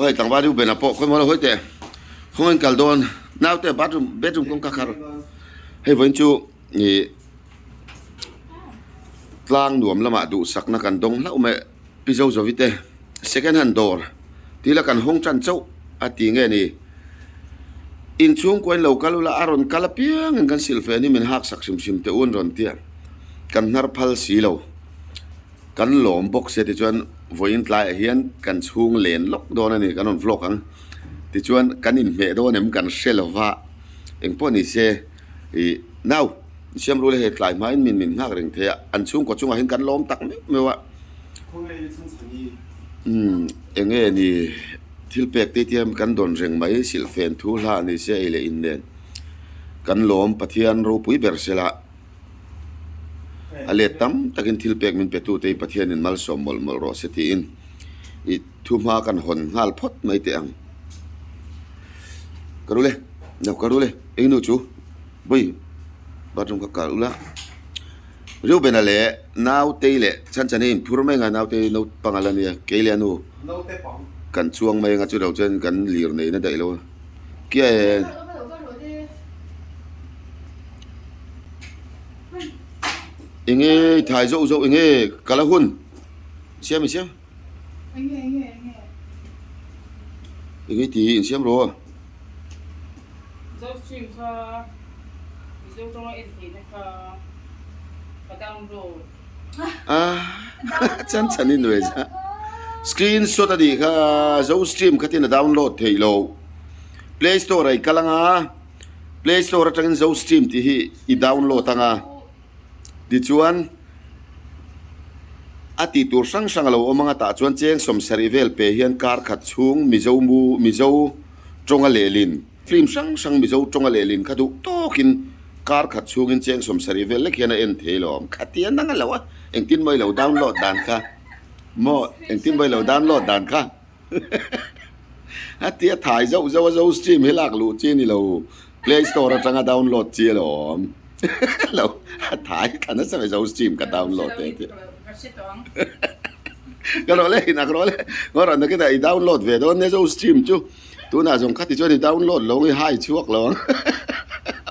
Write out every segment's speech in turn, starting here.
Aw hei tlangval Reuben a pawh khawimaw lo hawi teh khawngain kal dawn naute bathroom bedroom kawngka khar hei vawiin chu ih tlang nuam lamah duhsakna kan dawng hlauh mai Pi Zozovi te second hand dawr tih la kan hawng tan chauh a ti nge ni inchhungkua in lo kal ula a rawn kal apiangin kan silhfen hi min hak sak hrim hrim teh u an rawn tia kan hnar phal si lo. Kan lawm bawk sia tichuan vawiin tlaiah hian kan chhung len lawk dawn a ni kan rawn vlog ang tichuan kan inhmeh dawn em kan hre lo va engpawh ni se ih nau siam rul hei tlai hmain min min nghak reng thei a an chhungkaw chungah hian kan lawm tak meuh meuh a umm eng nge ni thil pek te te hian kan dawn reng mai silhfen thu hla ni se ei leh in nen kan lawm Pathian ropui ber sela. A let tam takin thil pek min pe tute hi Pathianin malsawm mawlh mawlh rawh se tiin i thu hma kan hawn nghal phawt mai teh ang. Ka rul e, no ka rul e, eng nu chu bawi bathroom kha kal ula. Reubena leh Nautei leh Chhanchhan hi inphur mai ang a, Nautei naupang a la nia, kei leh a nu kan chuang mai ang a, chutah chuan kan lir neihna daih lo a. Kia e. Enge i thai zauh zauh enge kal a hun siam i siam Enge enge enge Enge ti in siam rawh Zo stream kha Mizo tawnga en theihna kha ka download Ah chan chan i nuai za Screen shot a nih kha Zo stream khatin a download theih loh Play store ah i kal anga Play store atangin Zo stream tih hi i download anga tichuan a tih tur hrang hrang a lo awm anga tah chuan cheng sawmsarih vel pe hian kar khat chhung Mizo mu Mizo tawnga lehlin film hrang hrang Mizo tawnga lehlin kha duh tawkin kar khat chhungin cheng sawmsarih vel lek hian a en thei lo awm khatia nang a lo a engtin maw i lo download dan kha maw engtin maw i lo download dan kha. A tia thai zauh zauh a zo stream hi lak luh chi a ni lo play store atanga download chi a lo awm lo a thai thla nasa mai zo stream ka download e tih ka rawh le inak rawh le ngaw rawh nakinah i download ve dawn nia zo stream chu tunah zawng khati chuan i download lo ang i hai chhuak lo ang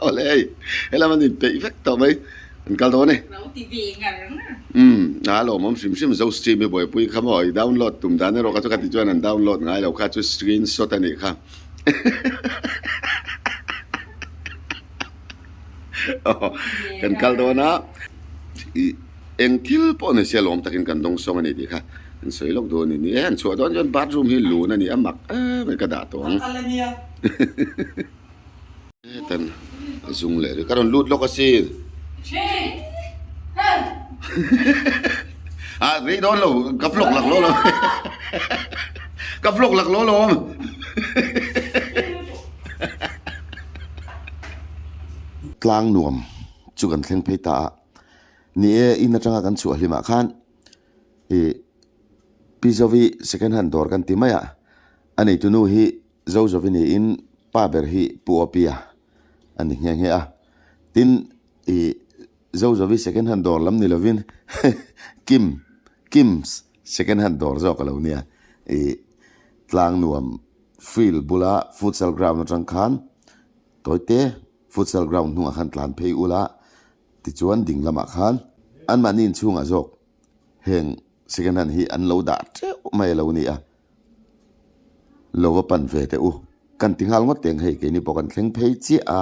awle hei helam an inpeih vek tawh mai. An kal dawn e. Lo ti ve ngar ngar. Umm a lawmawm hrim hrim zo stream hi buaipui kha maw i download tum dan erawh kha chu ka ti chuan an download ngai lo kha chu screen shot a nih kha. Aw kan kal dawn a i eng thil pawh ni se lawm takin kan dawng sawng a ni tih kha an sawi lawk dawn a ni. Ni e an chhuah dawn chuan bathroom hi lun a ni a mak em mai ka dah tawh ang. Hetan a zung leh rih ka rawn lut lawk asin ah rei dawn lo ka vlog lak lo lo ka vlog lak lo lo awm tlang nuam chu kan thleng phei ta a ni e in atanga kan chhuah hlimah khan ih Pi Zovi second hand dawr kan ti mai a a neitu nu hi Zo Zovi niin pa ber hi Pu Awpia a ni nghe nghe a. Tin, ih Zo Zovi second hand dawr lam ni lovin Kim, Kim's second hand dawr zawk a lo nia. Ih tlang nuam field bula futsal ground atang khan tawite futsal ground hnungah khan tlan phei ula tichuan ding lamah khan anmahni inchhungah zawk heng second hand hi an lo dah teuh mai a lo ni a. Lo va pan ve teh u. Kan ti nghal ngawt teng hei keini pawh kan thleng phei chiah a,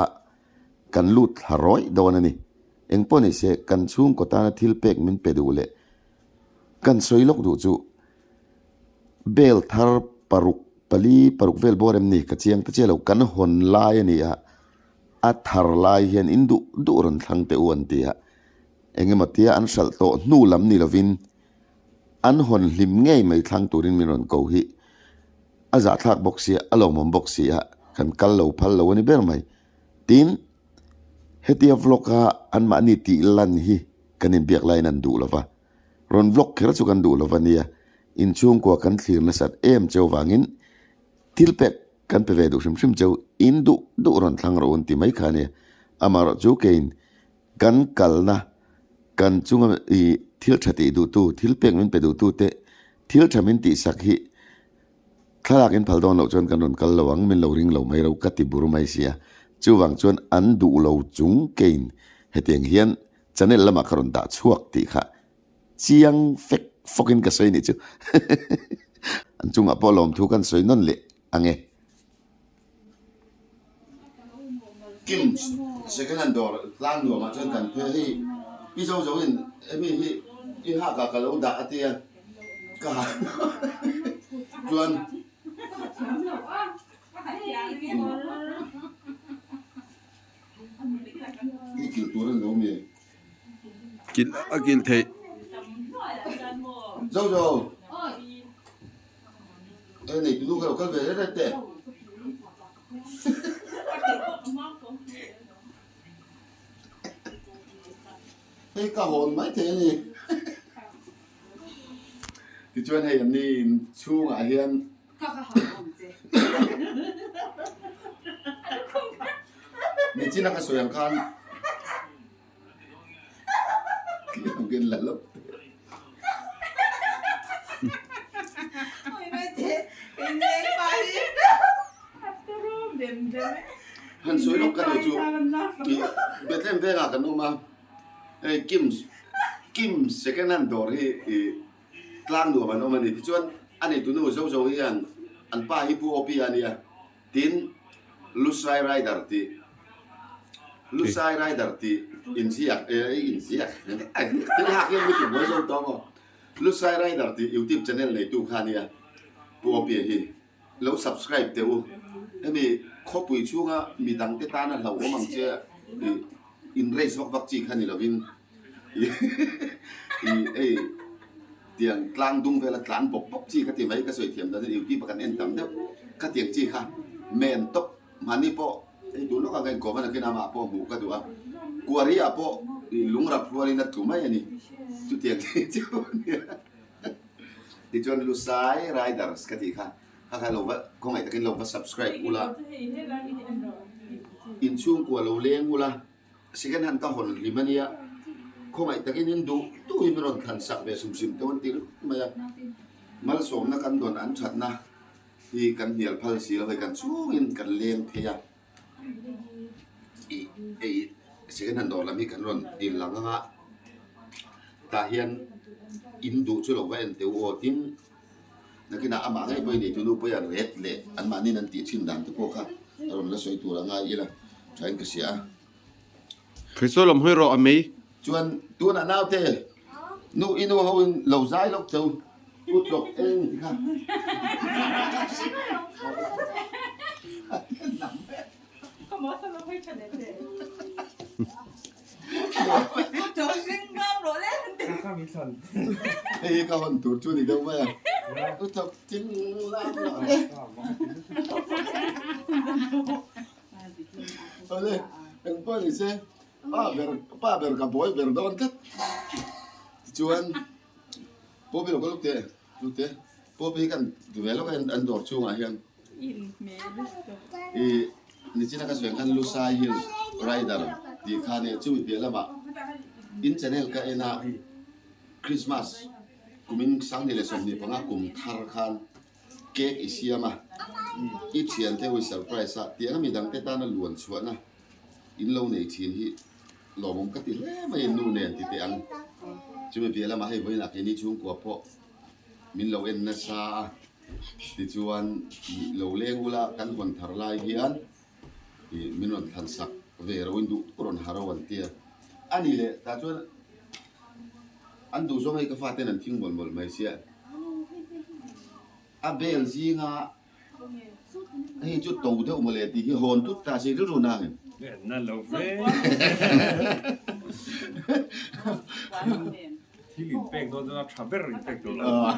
kan lut thla rawih dawn a ni. Eng pawh ni se kan chhungkaw tana thil pek min pe duh leh kan sawi lawk duh chu bel thar paruk pali paruk vel bawr em ni ka chiang ta chiah lo kan hawn lai a ni a, a thar lai hian in duh duh rawn thlang teh u an ti a, engemaw tia an hralh tawh hnu lam ni lovin An hawn hlim ngei mai thlang turin min rawn ko hi a zahthlak bawk sia, a lawmawm bawk si a, kan kal lo phal lo a ni ber mai. Tin, hetia vlog a anmahni tih lan hi kan inbiak laiin an duh lo va, rawn vlog kher chu kan duh lo va nia, inchhungkua kan thlir nasat em cheu vangin thil pek kan pe ve duh hrim hrim cheu, in duh duh rawn thlang rawh u an ti mai kha a nia. Amaherawhchu chu keiin Kan kalna, kan chunga i thil tha tih duhtu, thil pek min pe duhtu te thil tha min tihsak hi Thlalak in phal dawn loh chuan kan rawn kal lo ang, min lo ring lo mai ro ka ti bur mai sia. Chuvang chuan an duh lo chung kein hetiang hian channel lamah ka rawn dah chhuak tih kha chiang fek fawkin ka sawi nih chu. An chungah pawh lawmthu kan sawi nawn leh ang e. Kim second hand dawr tlang nuamah chuan kan phei a, hei pi zo zo in hemi hi i hak ah ka lo dah a tia ka ha chuan i kilh tur a ni lo mi? Kilh a kilh theih. Zo zo. E nei tunu kha lo kal ve reng reng teh. Hei ka hawn mai thei a ni. Tichuan hei an ni in chhungah hian Nichina ka sawi ang khan Han sawi lawk ka duh chu Bethlehem vengah kan awm a, hei Kim's Kim's second hand dawr hi ih tlang nuam an awm a ni. Tichuan a neitunu zo zo hian an pa hi Pu Opi a nia. Tin, Lusai Rider tih Lusai Rider tih inziak eh inziak thil hak hian mi tibuai zo tawh maw? Lusai Rider tih YouTube channel neitu kha nia Pu Opia hi lo subscribe teh u. Hemi khawpui chhunga midangte tana hlauhawm ang che ih in race vak vak chi kha ni lovin Ih hei tiang tlang dung vela tlan bawk bawk chi kha ti mai ka sawi thiam dan hian youtube a kan en tam deuh kha tiang chi kha men tawp mahni pawh hei tun lawkah ka inkawm a nakin amah pawh hmuh ka duh a kuari ah pawh ih lung rap rualin a tlu mai a ni chutiang chi chu a nia tichuan Lusai Riders ka tih kha kha kha lo va khawngaih takin lo va subscribe ula inchhungkua lo leng ula. Second hand ka hawn hlim a nia, khawngaih takin in duh duh hi min rawn thlan sak ve sum sim teuh an ti ringawt mai a, malsawmna kan dawn an thatna hi kan hnial phal si lo hei kan chhungin kan leng phei a, ih hei second hand dawr lam hi kan rawn dil lang ang a, tah hian in duh chu lo va en teh u aw tin nakinah amah ngei pawhin ei tunu pawhin an ret leh anmahniin an tih thin dan te pawh kha a rawn la sawi tur a ngai ila thain ka hria a. Hrisaw lam hawi rawh a mei. Chuan tunah naute nu i nu ho in lo zai lawk cheu kut lawk eng ti kha. Hei hi ka hawn tur chu ni deuh mai a. U chawk ching lam lo e. Awle eng pawh ni se pa ber pa ber ka buai ber dawn tlat. Tichuan Pawpi lo ka luk teh luk teh Pawpi hi kan ti ve lawk a an dawr chhungah hian ih nichina ka sawi ang khan Lusai Hill Rider tih kha nia chumi piah lamah in channel ka en a Christmas kumin 2025 kum thar khan cake i siam a i thiante ho i surprise a tiang a midangte tana luan chhuahna in lo nei thin hi Lawmawm ka ti hle mai nu nen ti teh ang. Chumi piah lamah hei vawiinah keini chhungkua pawh min lo en nasa a, tichuan lo leng ula kan hawn thar lai hian ih min rawn thlan sak ve ro in duh rawn ha ro an ti a. A ni leh tah chuan an duh zawng hei ka faten an thing mawlh mawlh mai sia. A bel zinga Hei chu to deuh mawle tih hi hawn tut ta si rilru nang in. Na lo ve. Thil in pek dawn chuan a tha ber in pek tur lo. A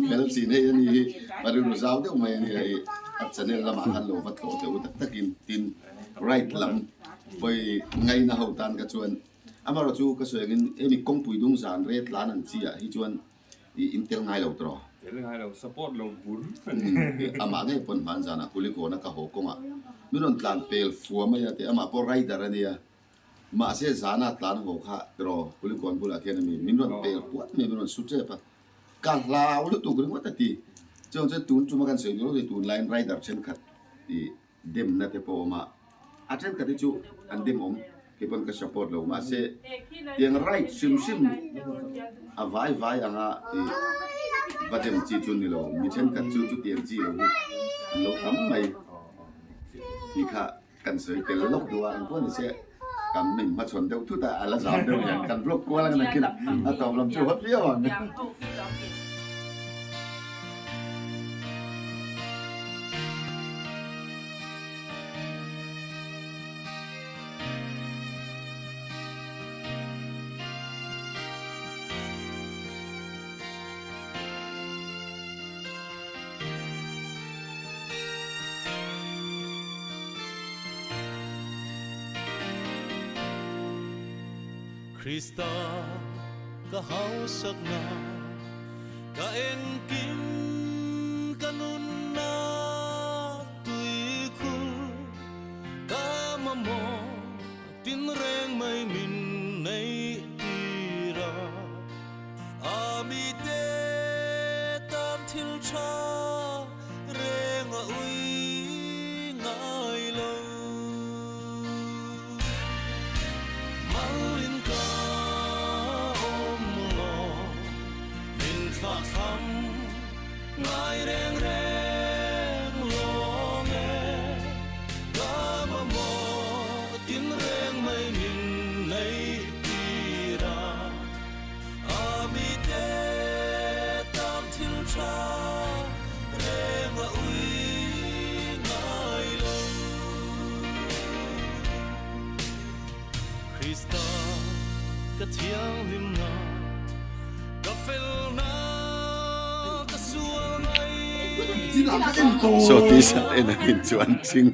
fel chin hei ani hi a rilru zau deuh mai ani hei a channel lamah khan lo va tlawh teh u tak takin tin right lam pawi ngaina ho tan kha chuan amaherawh chu ka sawi angin hemi kawngpui dung zan ret lan ang chi ah hi chuan I in tel ngai lo tawh. Tel ngai lo, support lo bur a ni. Amah ngei pawn hman zanah Kulikawna ka haw kawngah min rawn tlan pel fua mai a tih, amah pawh rider a nia. Mahse zana tlan haw kha tiraw Kulikawn bulah khian a mi min rawn pel puat mai, min rawn su tep a. Ka hlau lutuk ringawt a ti. Chuang chuan tun tuma kan sawi nual hi tunlaiin rider thenkhat ih demna te pawh a awm a, a thenkhat hi chu an dem awm kei pawn ka support lo mahse tiang ride hrim hrim a vai vai anga ih va dem chi chu ni lo mi thenkhat chu chutiang chi lo hi an lo tam mai tih kha kan sawi tel lawk duh a engpawh ni se kan min hmachhawn deuh thut a a la zam deuh hian kan vlog kual ang nakin a tawp lam chu hawt viau ang. Krista ka hausakna ka engkim ka nunna tuikhur ka mamawh tinreng mai min neih tir a. A mite tan thil tha reng a ui ngai lo. Malin ka awm lo, min thlah tham ngai reng reng lawng e. Ka mamawh tinreng mai min neih tir a. A mite tan thil tha reng a ui ngai lo. Krista ka thianghlimna, ka felna, ka sual mai. Saw t-shirt en a in chuan thing.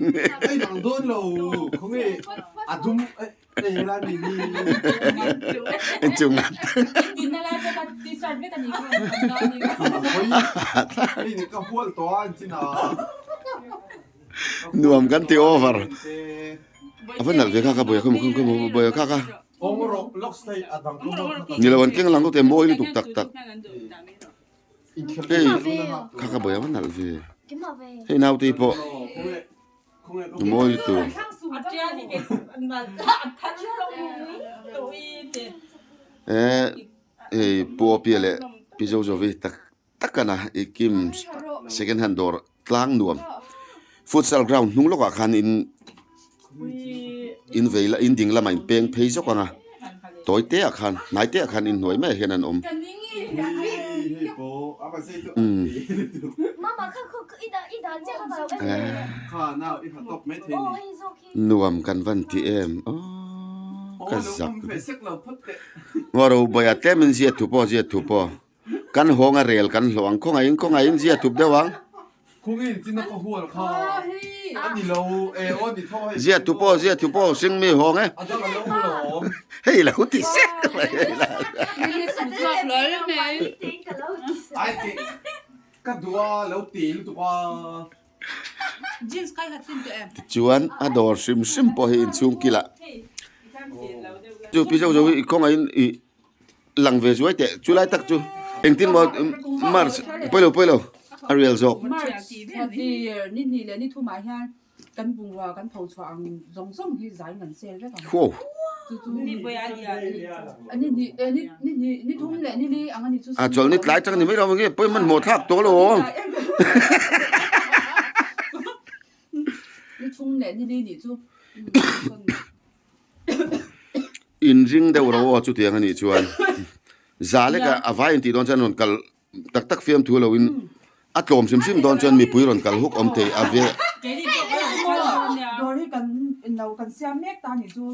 Chungat. Nuam kan ti over. A va nalh ve kha ka buai kha buai kha kha. Ni lo an keng lang te mawi lutuk tak tak. Hei kha ka buai a va nalh ve. Hei naute pawh. Mawi lutuk. Eh hei Pu Awpia leh Pi Zozovi tak tak a na i Kim second hand dawr tlang nuam futsal ground hnung lawkah khan in in vei in ding lamah in peng phei zawk ang a tawi te ah khan hnai te ah khan inhnuai maiah hian an awm. Umm. Nuam kan van ti em aww ka zak ngaw ro bawiah tlem in zia thup aw zia thup aw kan hawng a rel kan hlawh ang khawngaih in khawngaih in zia thup deuh ang zia thup aw zia thup aw hring mi hawng e hei lo ti sek mai hei la Ka duh a, lo ti lutuk a. Tichuan a dawr hrim hrim pawh hi inchhung kilah chu pi zo zo hi i khawngaihin ih lang ve zuai teh chu lai tak chu engtin maw march pawilo pawilo a rial zawk. March thla tir ni hnih leh ni thumah hian Kan bungrua kan tho chhuah ang zawng zawng hi zai ngan sel vek ang. Wow. Chu chu ni ni ni ni ni ni ni thum leh ni li ang ani chu. A chawlh ni tlai chang ni mai lo nge pawi man hmuh thlak tawh lo aw. Ni thum leh ni li nih chu. In ring deuh ro aw chutiang anih chuan za lek a vai in tih dawn chuan rawn kal Tak tak fiam thu loin a tlawm hrim hrim dawn chuan mipui rawn kal huk awm thei a ve. Dawr hi kan no kan siam mek ta ni chu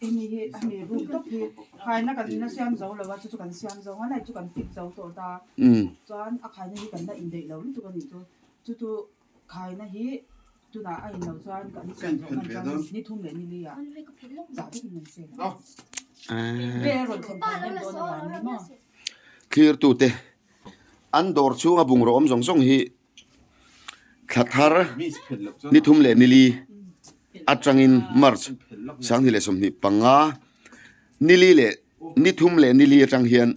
hemi hi hemi room tawp hi khaina kan la siam zo lo a chu chu kan siam zo a lai chu kan fit zo tawh ta chuan a khaina hi kan la indaih lo lutuk a nih chu chu chu khaina hi tunah a in lo chuan kan siam zawh hman chuan ni thum leh ni li ah zah vekin kan siam ang ve a rawn thlen phah em dawn avang ni maw. Thlirtute an dawr chhunga bungraw awm zawng zawng hi thla thar ni thum leh nili atangin March 2025 nili leh ni thum leh nili atang hian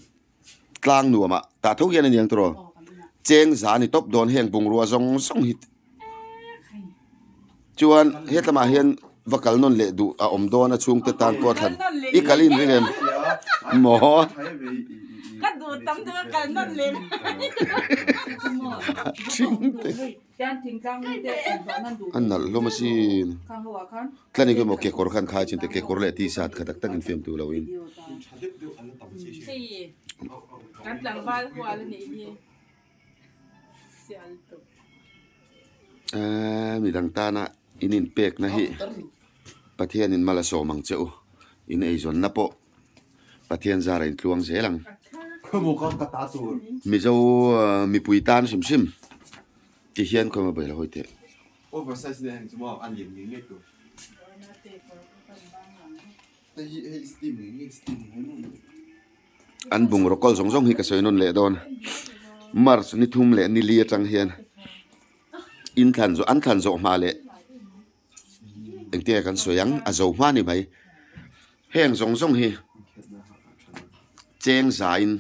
tlang nuamah tah tho hian a ni ang tawh. Cheng za ni tawp dawn heng bungrua zawng zawng hi chuan hetlamah hian va kal nawn leh duh a awm dawn a chhungte tan pawh thlan i kal in ring em maw a nalh hlawm asin tlan eng emaw kekawr khan khai chin te kekawr leh t-shirt kha tak tak in fiam tur lo in. Kan tlangval hual a nih hi sial tuk. Eee midang tana in inpekna hi Pathianin mal a sawm ang che u. In eizawnna pawh Pathian zara in tluang zel ang. Mizo mipui tan hrim hrim ti hian khawi maw ber hawi teh. An bungraw kawl zawng zawng hi ka sawi nawn leh dawn March ni thum leh ni li atang hian in thlan zawh an thlan zawh hma leh engtin nge kan sawi ang a zo hma a ni mai heng zawng zawng hi cheng zain.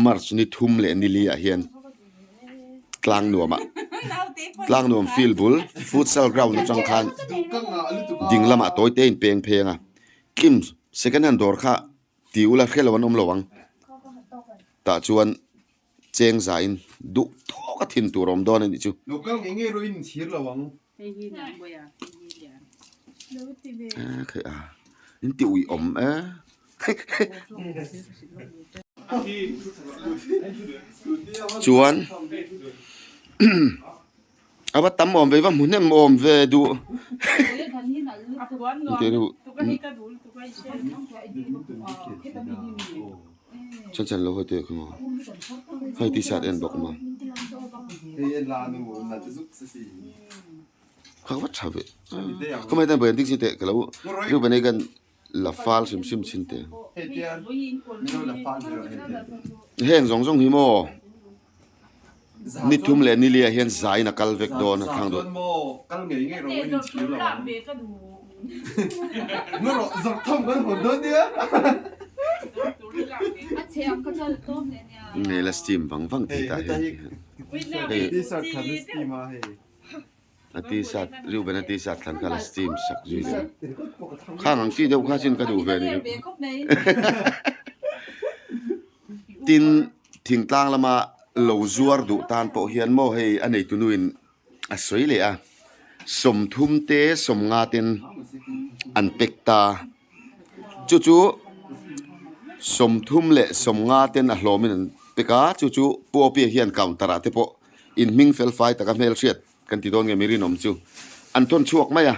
March ni thum leh ni li ah hian tlang nuamah tlang nuam field bul futsal ground atang khan ding lamah tawi te in peng pheng a kim second hand dawr kha ti ula hre lo an awm lo ang tah chuan cheng za in duh tawk a thin tur a awm dawn a nih chu. In ti ui awm e. Chuan a va tam awm ve va hmu hnem awm ve duh. Chan chan lo hawi teh kha maw hei t-shirt en bawk maw kha va tha ve khawmai tan buai an ding si teh ka lo Reuben hi kan la fal hrim hrim thin teh heng zawng zawng hi maw ni thum leh ni liah hian zaiin a kal vek dawn a thlang dawn. Nge la steam vang vang thei tah hian hei a t-shirt Reuben a t-shirt thlan kha la steam sak zui leh a khang ang chi deuh kha sin ka duh ve a ni Tin, thingtlang lama lo zuar duh tan pawh hian maw hei a neitu nuin a sawi leh a, 30 te 50 ten an pek ta. Chu chu 30 leh 50 ten a hlawmin an pek a, chu chu Pu Awpia hian counter ah te pawh inhming fel fai taka hmelhriat kan ti dawn nge mi rinawm chu an thawn chhuak mai a.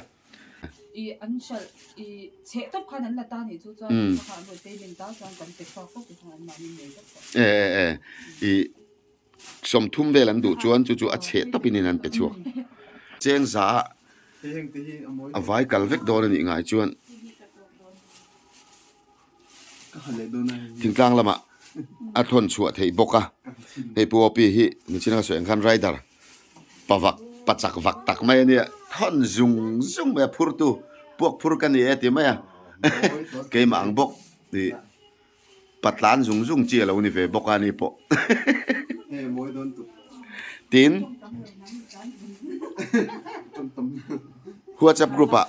I an hralh i chheh tawp khan an la ta nih chu chuan kha kha an rawn payment ta chuan kan pe chhuak tawp te khan an mahni nei vek tawh. E e e i 30 vel an duh chuan chu chu a chheh tawp in an pe chhuak. Cheng za ah a vai kal vek dawn a nih ngai chuan thingtlang lamah a thawn chhuah theih bawk a hei Pu Opi hi nichina ka sawi ang khan rider pa vak pa chak vak tak mai a nia thawn zung zung mai a phur tu puak phur ka ni e ti mai a keimah ang bawk ih pa tlan zung zung chi a lo ni ve bawk a ni pawh tin whatsapp group ah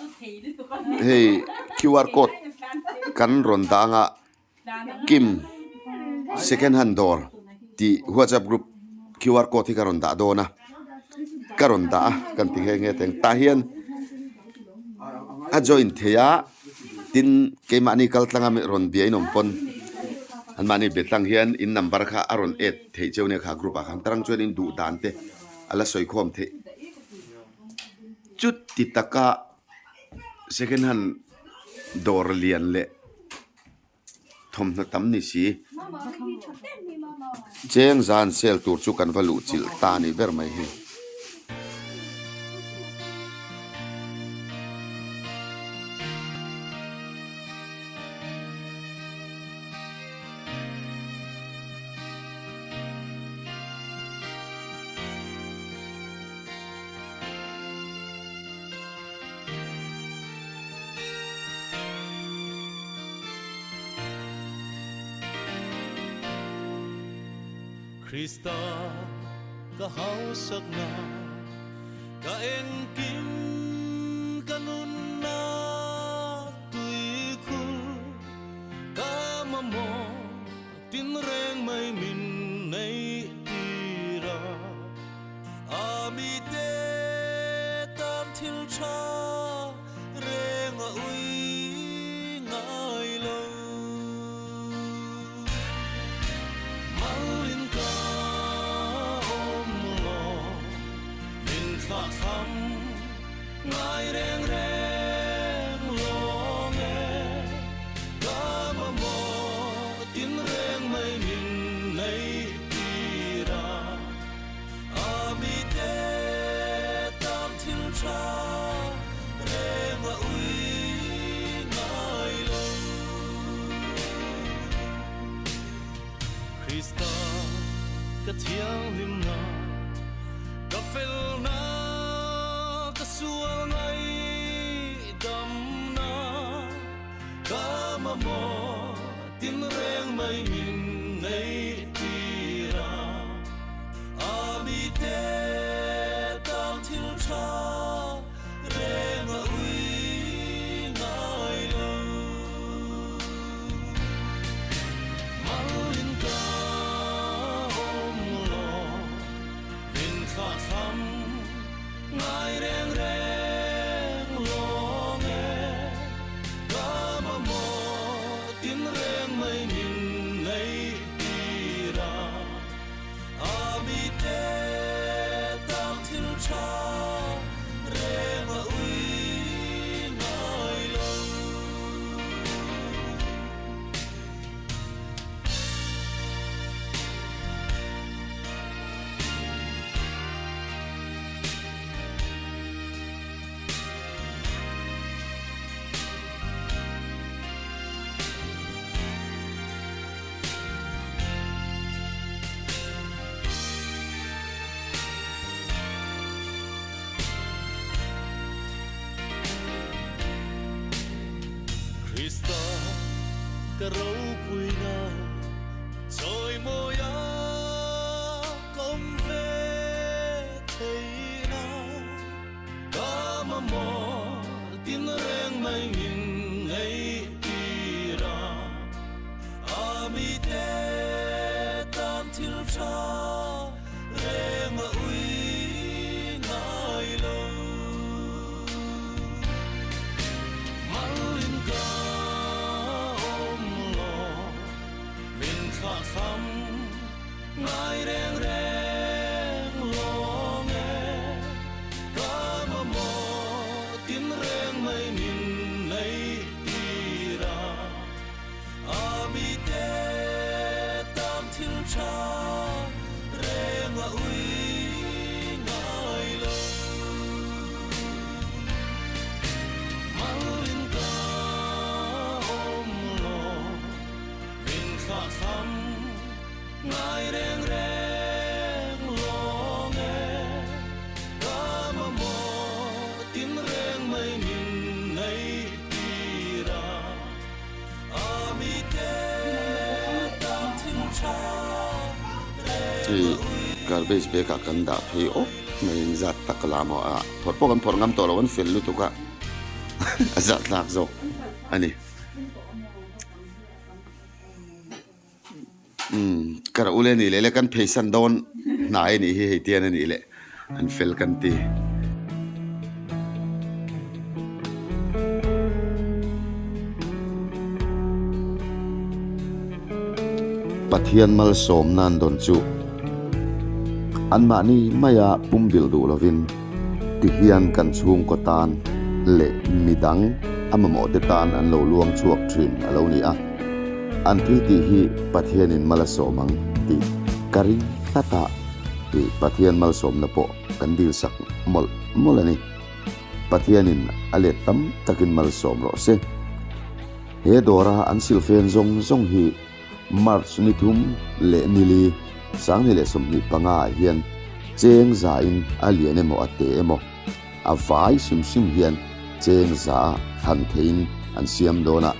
hei qr code kan rawn dang a Kim second hand dawr tih whatsapp group qr code hi ka rawn dah dawn a ka rawn dah a kan ti nghe nghe teng tah hian a join thei a tin keimahni kal tlang a rawn bia in awm pawn anmahni be tlang hian in number kha a rawn add theih cheu nia kha group ah khan tarang chuan in duh dan te a la sawi khawm theih chuti taka second hand dawr lian leh thawmhnaw tam ni si. Cheng zan sel tur chu kan va luh chilh ta a nih ber mai hi. Krista ka hausakna ka engkim ka nunna tuikhur ka mamawh tin reng mai min neih tir a. A mite tan thil tha reng a ui ngai lo. Malin ka awm lo, min thlah tham ngai reng reng lawng e. Ka mamawh tin reng mai min neih tir a. A mite tan thil tha reng a ui ngai lo. Krista ka thianghlimna, ka felna, ka sual ngaihdamna, ka mamawh tin reng mai min neih tir a. A mite tan thil tha reng a ui ngai lo. Malin ka awm lo, min thlah tham ngai reng reng lawng e. Ka mamawh tin reng mai min neih tir a. A mite tan thil tha reng a ui ngai lo. Krista ka ropuina chawimawia ka awm ve theihna ka mamawh tin reng mai min neih tir a. A mite tan thil tha reng a ui ngai lo. Malin ka awm lo, min thlah tham ngai reng reng lawng e. Ka mamawh tin reng mai min neih tir a. A mite tan thil tha reng a ui ngai lo. Malin ka awm lo, min thlah tham ngai reng reng lawng e. Ka mamawh tin reng mai min neih tir a. Hei garbage bag ah kan dah phei awk mai in zat tak la maw a phawrh pawh kan phawrh ngam tawh lo an fel lutuk a a zat hlak zawk a ni umm ka ro ule nih leh le kan pheisan dawn hnai a nih hi hei tian a nih leh an fel kan ti. Pathian malsawmna an dawn chu anmahni maia pumbilh duh lovin tihian kan chhungkaw tan leh midang a mamawh te tan an lo luang chhuak thin a lo ni a. An thil tih hi Pathianin mal a sawm ang tih ka ring tlat a, tih Pathian malsawmna pawh kan dil sak mawlh mawlh a ni. Pathianin a let tam takin malsawm rawh se. He dawra an silfen zawng zawng hi March ni thum leh nili 20 25 ah hian cheng zain a lian emaw a te emaw a vai hrim hrim hian cheng za a thlan theiin an siam dawn a,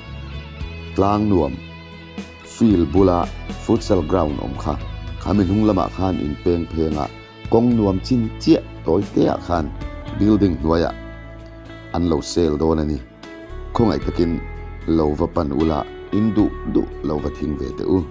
tlang nuam field bula futsal ground awm kha. Khami hnung lamah khan in peng phengah kawng nuam chin chiah tawi teah khan building hnuaiah an lo sel dawn a ni. Khawngaih takin lo va pan ula in duh duh lo va thing ve teh u.